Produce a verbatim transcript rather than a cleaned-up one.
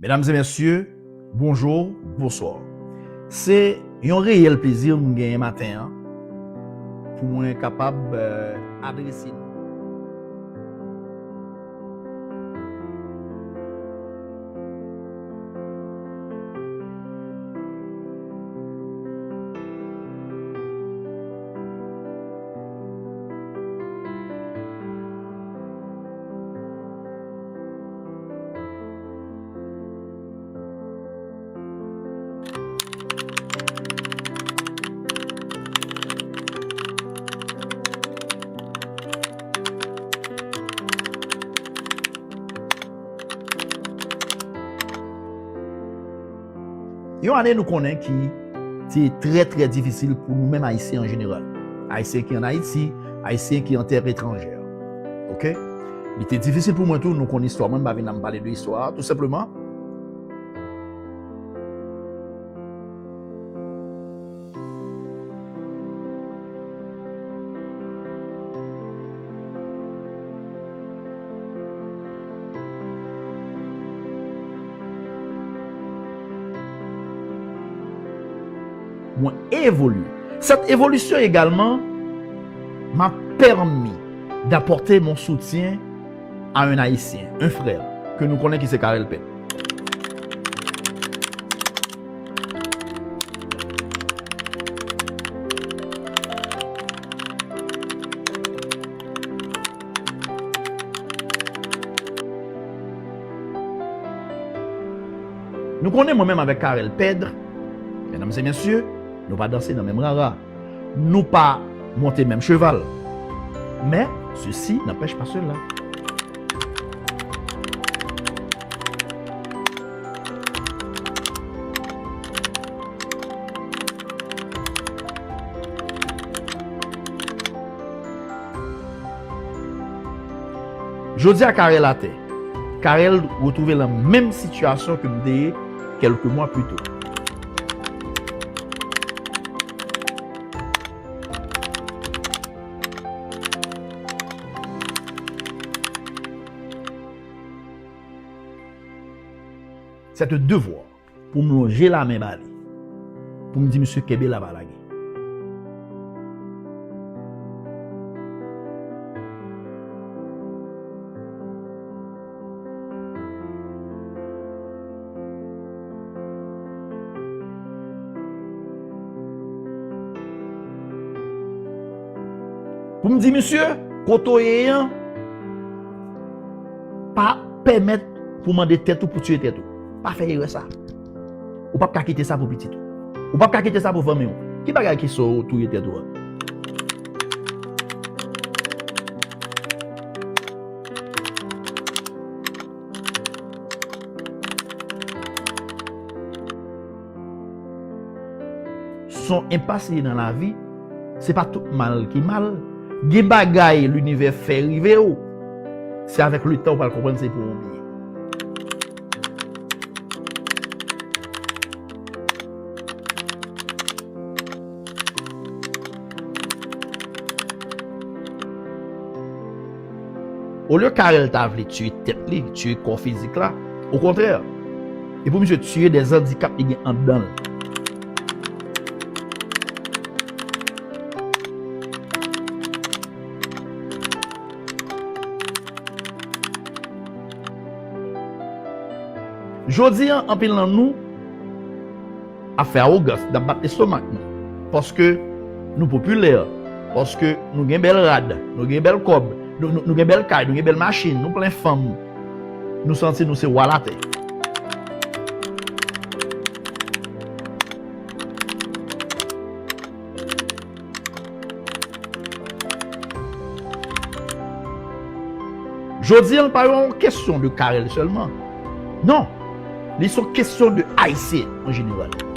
Medam e mesye, bonjou, bonswa. Se yon reyèl plezi m genyen maten an pou mwen kapab, eh, adrese nou. Yon ane nou konnen ki te trè, trè difisil pou nou menm Ayisyen an jeneral. Ayisyen ki ann Ayiti, Ayisyen ki an tè etranjè. Oke? Li te difisil pou mwen tou, nou konn istwa mwen, m pa vin la m pale de istwa a, tou senpleman. Mwen evolye. Cette évolution également m'a permis d'apporter mon soutien à un Haïtien, un frère, ke nou konnen ki se Carel Pèd. Nou konnen mwen menm avèk Carel Pèd, medam e mesye, nou pa danse nan menm rara. Nou pa monte menm cheval. Men, ceci n'empêche pas cela. Jodi a Carel atè. Carel retwouve l nan menm sitiyasyon ke m te ye kèlke mwa pli to. C'est un devoir pou m lonje lamen ba li, pou m di misye kenbe la pa lage. Pou m di misye, kote w ye an, pa pèmèt pou mande tèt ou pou tiye tèt ou. Pa fè erè sa. Ou p ap ka kite sa pou pitit ou. Ou p ap ka kite sa pou fanmi w. Ki bagay ki sa w touye tèt ou a? Son enpas li ye nan lavi, se pa tout mal ki mal. Gen bagay linivè fè rive w, se avèk letan w pral konprann se pou yon byen. Olye Carel ta vle tiye tèt li, tiye kò fizik la, okontrè, e pou misye tiye dè andikap li gen anndan l. Jodi an, anpil nan nou ap fè awogans, n ap bat lestomak nou. Paske nou popilè, paske nou gen bèl rad, nou gen bèl kòb, nou, nou, nou gen bèl kay, nou gen bèl machin, nou plen fanm. Nou santi nou se wa latè. Jodi an, l pa yon kesyon de Carel sèlman. Non, li se yon kesyon de Ayisyen an jeneral.